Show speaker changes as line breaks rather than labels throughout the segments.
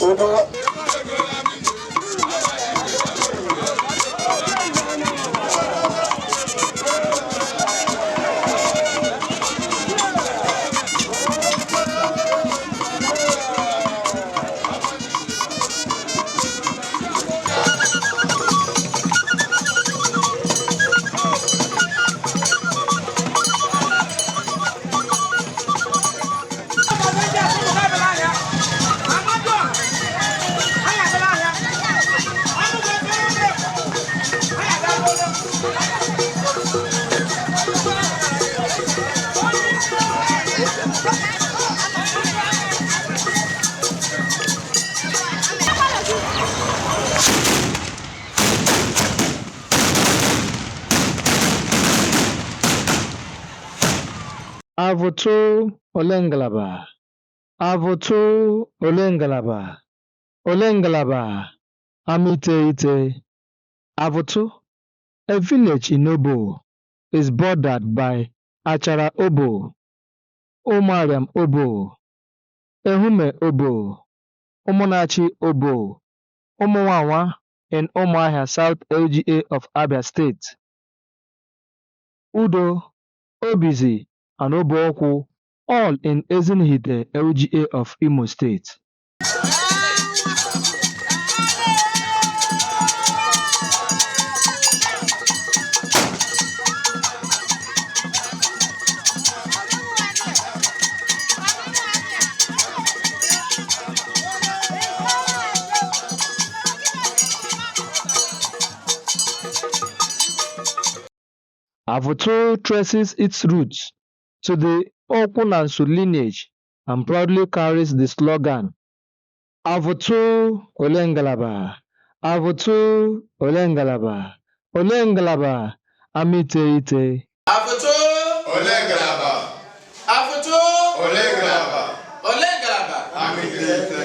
Udo.
Avụtụ ole ngalaba? Avụtụ ole ngalaba? Ole ngalaba? Amaiteite. Avụtụ, a village in Obowo, is bordered by Achara Obowo, Umuariam Obowo, Ehume Obowo, Umunnachi Obowo, Umuawa in Umuahia South LGA of Abia State, Udo, Obizzi and Oboukwu, all in Ezinihitte LGA of Imo State. Avụtụ traces its roots to the Awkunanaw lineage and proudly carries the slogan, "Avụtụ ole ngalaba, Avụtụ ole ngalaba, ole ngalaba, Amaiteite."
Avụtụ.
Ole ngalaba?
Avụtụ.
Ole ngalaba?
Ole ngalaba?
Amaiteite.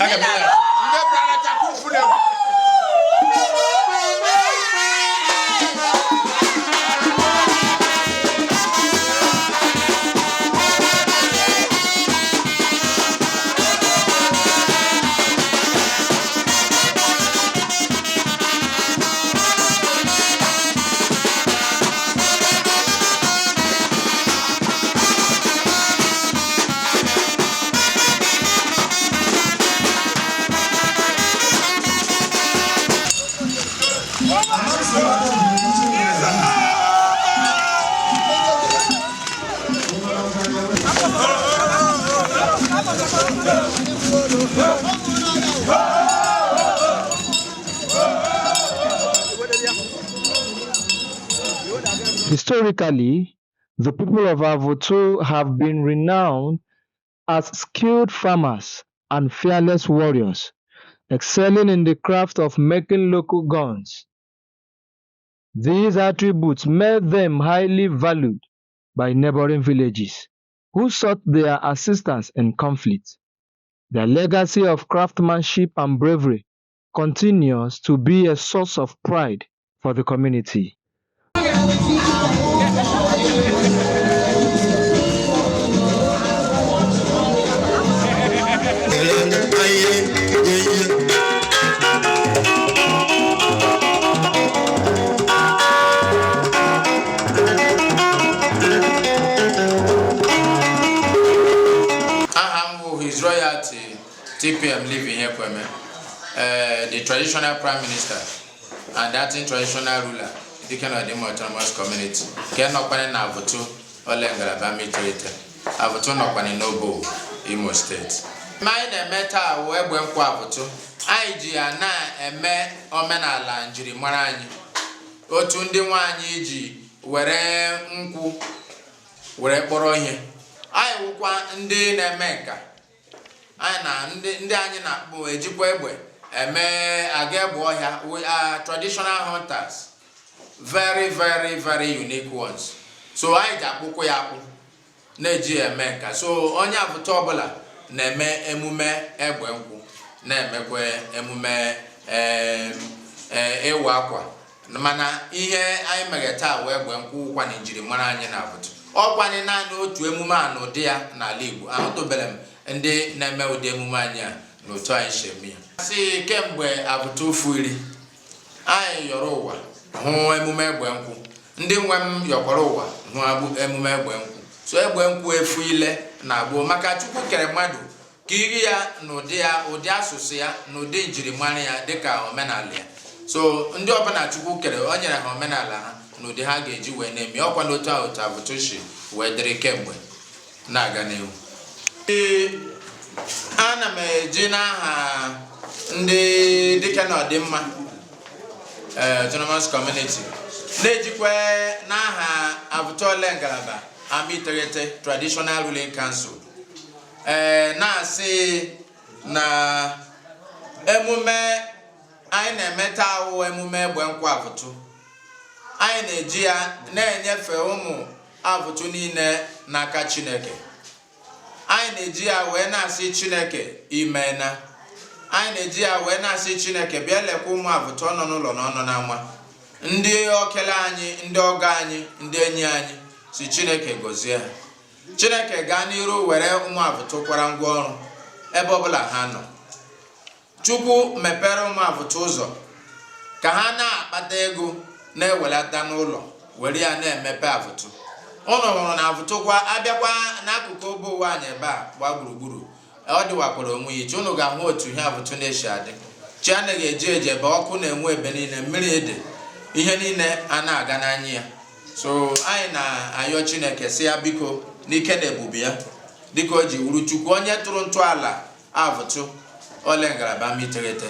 Aga m ya.
Ndị bịara chakufu na
Historically, the people of Avụtụ have been renowned as skilled farmers and fearless warriors, excelling in the craft of making local guns. These attributes made them highly valued by neighboring villages, who sought their assistance in conflict. Their legacy of craftsmanship and bravery continues to be a source of pride for the community.
Aha m bụ His Royalty TPM Live Ihekweme, the traditional prime minister and acting traditional ruler, Dike Odimma Autonomous Community, nke nọkwanye na Avụtụ ole ngalaba Amaiteite. Avụtụ nọkwanye n'Obowo, Imo Steeti. Ma anyị na-eme taa wụ egbe nkwụ Avụtụ. Anyị ji ya na-eme omenala njirimara anyị. Otu ndị nwaanyị ji were nkwụ were kpọrọ ihe. Anyị wụkwa ndị na-eme nka. Anyị na ndị anyị na-akpụ ejikwa egbe eme aga egbe ọhịa. We are traditional hunters, very, very, very unique ones. So anyị ji akpụkpọ ya akpụ na-eji eme nka. So onye Avụtụ ọbụla na-eme emume egbe nkwụ, na-emekwa emume ịwa akwa. Mana ihe anyị mere taa wee egbe nkwụ wụkwa na njirimara anyị na Avụtụ. Ọkwanye naanị otu emume a n'ụdị ya n'ala Igbo. Ahụtụbere m ndị na-eme ụdị emume anyị a n'otu anyị si eme ya. Si kemgbe Avụtụ fuiri, anyị yọrọ ụwa hụ emume egbe nkwụ. Ndị nwe m yọkwara ụwa hụ emume egbe nkwụ. So egbe nkwụ efu ile na gboo, maka Chukwu kere mmadụ ka iri ya n'ụdị ya, ụdị asụsụ ya na ụdị njirimara ya dịka omenala ya. So ndị ọbụla Chukwu kere, o nyere ha omenala ha na ụdị ha ga-eji wee na-eme ọkwa n'otu ahụ. Otu Avụtụ si wee dịrị kemgbe na-aga n'ihu. Ee, ana m eji n'aha ndị dike na ọdịmma autonomous community, na-ejikwa n'aha Avụtụ Ole Ngalaba Ama Iteghete Traditional Ruling Council, na-asị na emume anyị na-eme taa awụ emume egbe nkwụ Avụtụ. Anyị na-eji ya na-enyefe ụmụ Avụtụ niile n'aka Chineke. Anyị na-eji ya wee na-asị Chineke imeena. Anyị na-eji ya wee na-asị Chineke bịa lekwa ụmụ Avụtụ ọnọ n'ụlọ na ọnọ n'ama, ndị okele anyị, ndị ọgọ anyị, ndị enyi anyị, si Chineke gọzie ha. Chineke gaa n'iru were ụmụ Avụtụ kwara ngwa ọrụ ebe ọbụla ha nọ. Chukwu mepere ụmụ Avụtụ ụzọ ka ha na-akpata ego na-ewelata n'ụlọ, were ya na-emepe Avụtụ. Ụnụ hụrụ na Avụtụ kwa abịakwa n'akụkụ obe ụwa anyị ebe a gbaa gburugburu, ọ dịwakwara onwe ya iche. Ụnụ ga-ahụ otu ihe Avụtụ na-esi adị. Chi anaghị eji eji ebe ọkụ na-enwu ebe niile, mmiri ede, ihe niile a na-aga n'anya ya. So anyị na-ayọ Chineke si ya biko, n'ike na ebube ya, dịka o ji wuru Chukwu onye tụrụ ntọala Avụtụ Ole Ngalaba Ama Iteghete,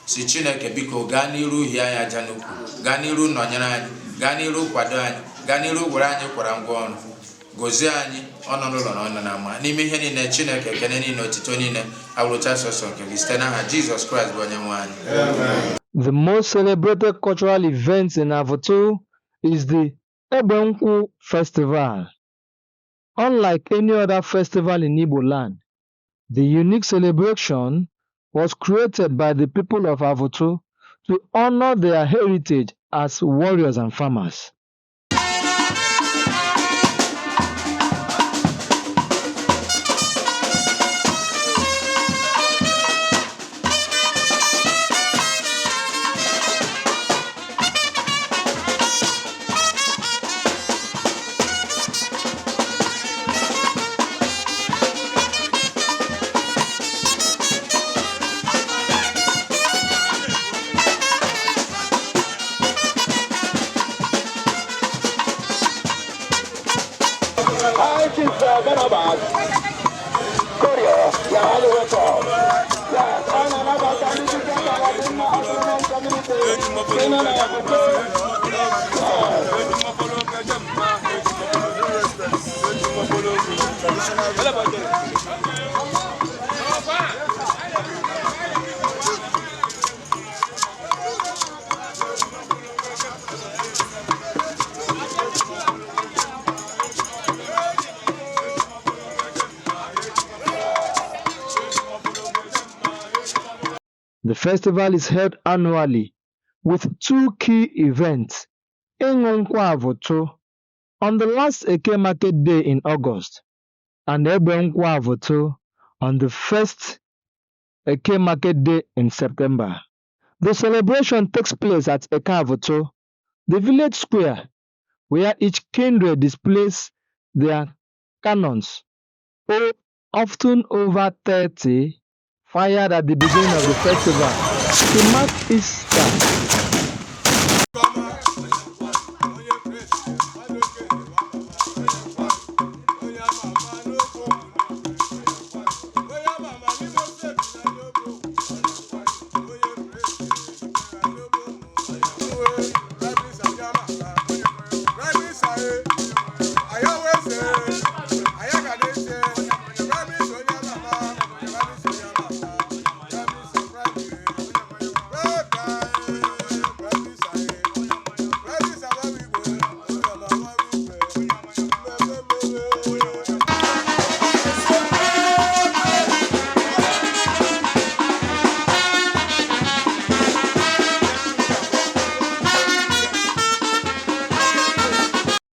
si Chineke biko gaa n'iru hie anyị aja n'ukwu, gaa n'iru nọnyere anyị, gaa n'iru kwado anyị, gaa n'iru were anyị kwara ngwa ọrụ, gozie anyị ọnọ n'ụlọ na ọnọ n'ama. N'ime ihe niile, Chineke, ekene niile, otito niile awụrụcha sọsọ nke gị, site n'aha Jizọs Kraịst bụ onye nwe anyị.
The most celebrated cultural event in Avutu is the Egbe Festival. Unlike any other festival in Igbo land, the unique celebration was created by the people of Avutu to honor their heritage as warriors and farmers.
High Chief Barnabas Korio, you are highly welcome. Yes, anyị na-anabata ndị dike ka ọdịmma autonomous community dị nọ na Avutu.
The festival is held annually with two key events: Ịṅụ Nkwụ Avụtụ on the last Eke market day in August and Egbe Nkwụ Avụtụ on the first Eke market day in September. The celebration takes place at Eke Avụtụ, the village square, where each kindred displays their cannons, often over 30, fired at the beginning of the festival to mark its start.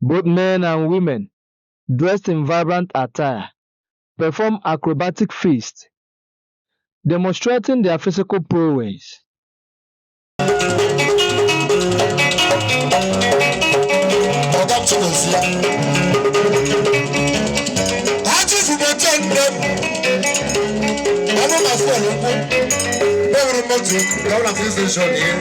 Both men and women, dressed in vibrant attire, perform acrobatic feats, demonstrating their physical prowess.
Ọ̀gá Chigozie. Achịfugote nne m. Ọnụ na fuel ukwu. Ewuru moto ka ọ na filling station ihe.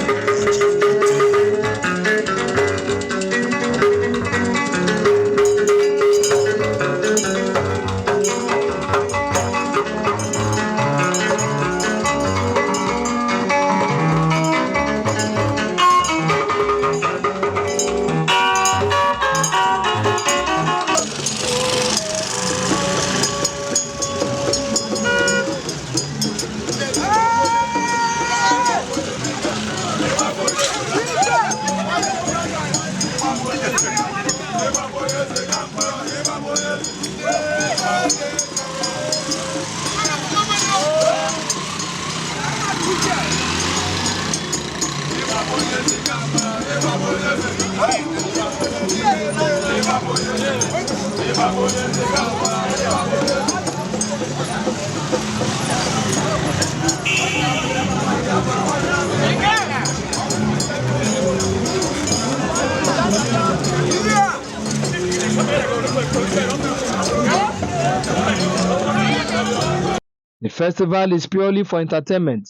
The festival is purely for entertainment,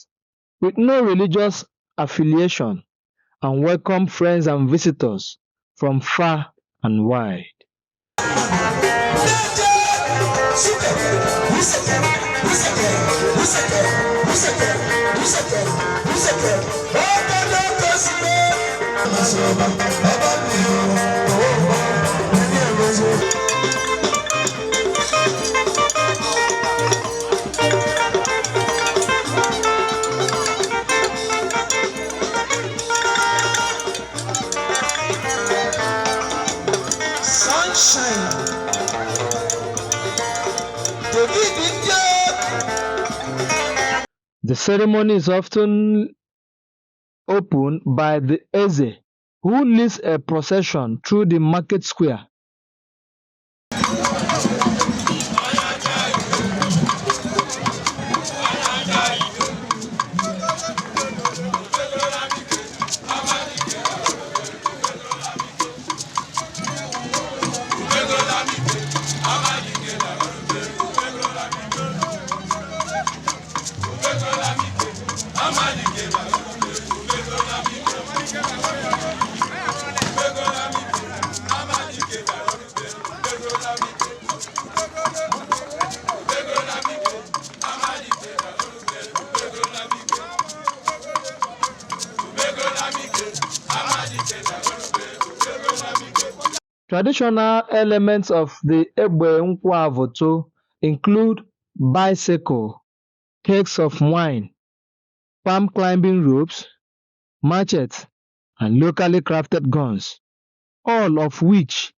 with no religious affiliation, and welcome friends and visitors from far and wide.
Sunshine. David India.
The ceremony is often opened by the Eze, who leads a procession through the market square. Traditional elements of the Egbe Nkwu Avotu include bicycle, kegs of wine, palm climbing ropes, machetes, and locally crafted guns, all of which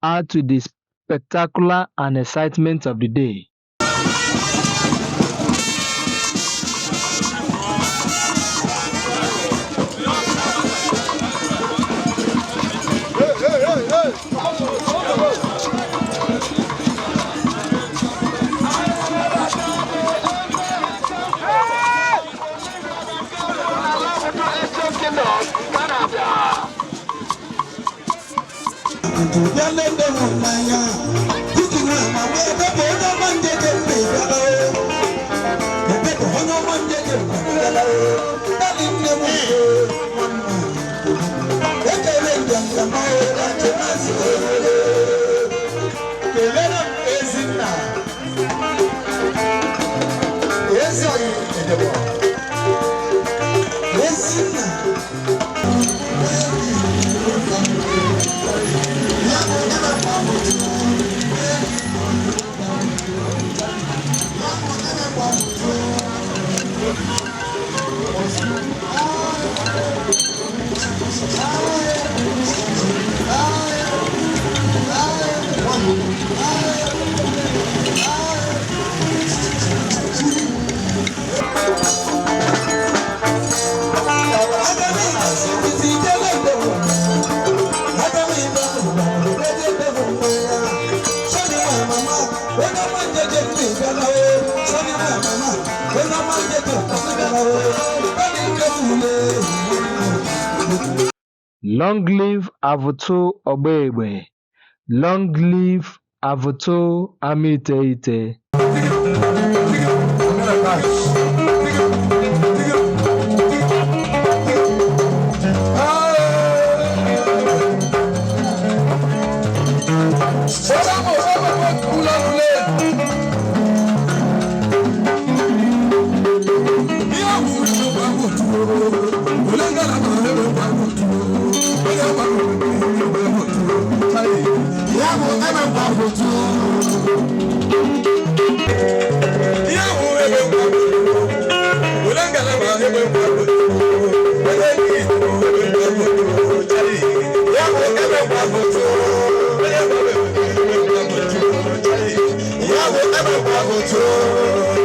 add to the spectacular and excitement of the day.
Kelere m Ezinna. Ezi oyi edebo. Ezinna.
Long live Avutu Ogbe-Egbe! Long live Avutu Amaiteite!
Yeah,